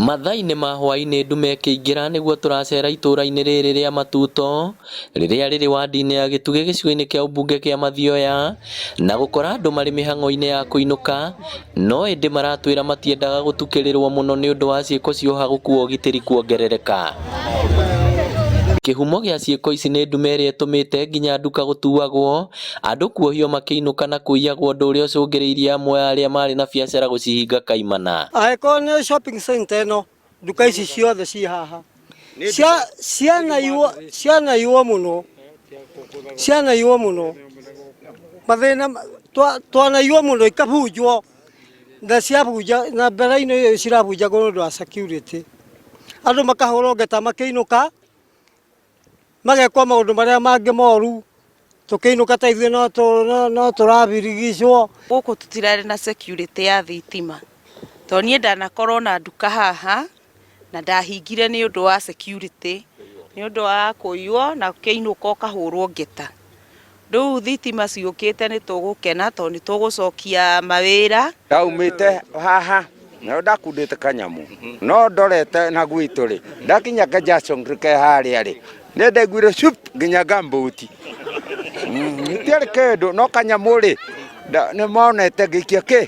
Mathaa-inĩ ma hwaĩ-inĩ ndume ĩkĩingĩra nĩguo tũracera itũũra-inĩ rĩrĩ rĩa Matuto rĩrĩa rĩrĩ wandi-inĩ ya Gĩtugĩ gĩcigo-inĩ kĩa ũmbunge kĩa Mathioya na gũkora andũ marĩ mĩhang'o-inĩ ya kũinũka no ĩndĩ maratwĩra matiendaga gũtukĩrĩrwo mũno nĩ ũndũ wa ciĩko cia ũhagũku wa ũgitĩri kuongerereka. Kĩhumo gĩa ciĩko ici nĩ ndume ĩrĩa ĩtũmĩte nginya nduka gũtuagwo, andũ kuohio makĩinũka na kũiyagwo ũndũ ũrĩa ũcũngĩrĩirie amwe a arĩa marĩ na biacara gũcihinga kaimana. Angĩkorwo nĩ shopping center ĩno nduka ici ciothe ciĩ haha cianaiywo cianaiywo mũno cianaiywo mũno mathĩna twanaiywo mũno ikabunjwo na ciabunja na mbere-inĩ ĩyo cirabunjagwo nĩ ũndũ wa security andũ makahũrwo ngeta makĩinũka magekwo maũndũ marĩa mangĩ moru tũkĩinũka ta ithuĩ no tũrabirigicwo. Gũkũ tũtirarĩ na security ya thitima tondũ niĩ ndanakorwo na nduka haha na ndahingire nĩ ũndũ wa security nĩ ũndũ wa kũiywo na ũkĩinũka ũkahũrwo ngeta. Rĩu thitima ciũkĩte nĩ tũgũkena tondũ nĩ tũgũcokia mawĩra. Ndaumĩte haha no ndakundĩte kanyamũ no ndorete na gwitũ rĩ ndakinya ka junction ke harĩa rĩ nĩ ndaiguire cup nginya ngambuti itiarĩ kĩndũ no kanyamũ rĩ nĩ monete ngĩikia kĩ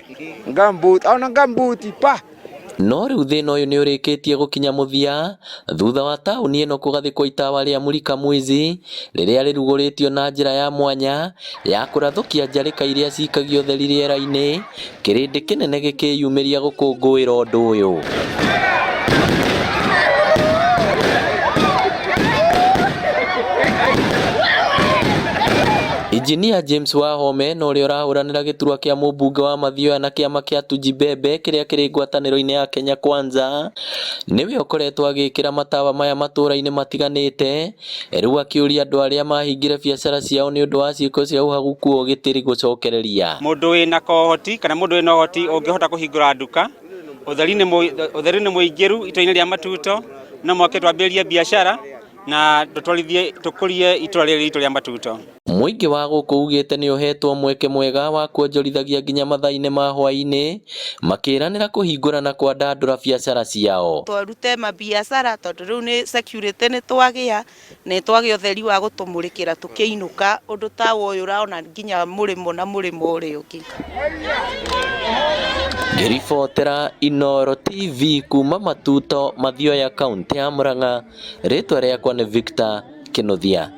ngambuti ona ngambuti pa. No rĩu thĩna ũyũ nĩ ũrĩkĩtie gũkinya mũthia thutha wa taũni ĩno kũgathĩkwo itawa rĩa Mulika Mwizi rĩrĩa rĩrugũrĩtio na njĩra ya mwanya ya kũrathũkia njarĩka iria cikagio ũtheri rĩera-inĩ, kĩrĩndĩ kĩnene gĩkĩyumĩria gũkũngũĩra ũndũ ũyũ. Injinia James Wahome na ũrĩa ũrahũranĩra gĩturwa kĩa mũmbunge wa Mathioya na kĩama kĩa Tujibebe kĩrĩa kĩrĩ ngwatanĩro-inĩ ya Kenya Kwanza, nĩwe ũkoretwo agĩkĩra matawa maya matũra-inĩ matiganĩte, rĩu akĩũria andũ arĩa mahingire biacara ciao nĩ ũndũ wa ciĩko cia ũhagũku wa ũgitĩri gũcokereria. Mũndũ wĩna kohoti kana mũndũ wĩna ũhoti ũngĩhota kũhingũra nduka, ũtheri nĩ mũingĩru itũra-inĩ rĩa Matuto, no moke twambĩrĩrie biacara na tũtwarithie tũkũrie itũra rĩrĩ ritũ rĩa Matuto. Mũingĩ wa gũkũ ugĩte nĩ ũhetwo mweke mwega wa kuonjorithagia nginya mathaa-inĩ ma hwaĩ-inĩ makĩranĩra kũhingũra na kwandandũra biacara ciao. Twarute mabiacara tondũ rĩu nĩ security nĩ twagĩa na nĩ twagĩa ũtheri wa gũtũmũrĩkĩra tũkĩinũka ũndũ ta ũyũ ũraona nginya mũrĩmo na mũrĩmo ũrĩa ũngĩ. Ngĩribotera Inooro TV kuma Matuto, Mathioya, kaũntĩ ya Murang'a, rĩtwa rĩakwa nĩ Victor Kĩnuthia.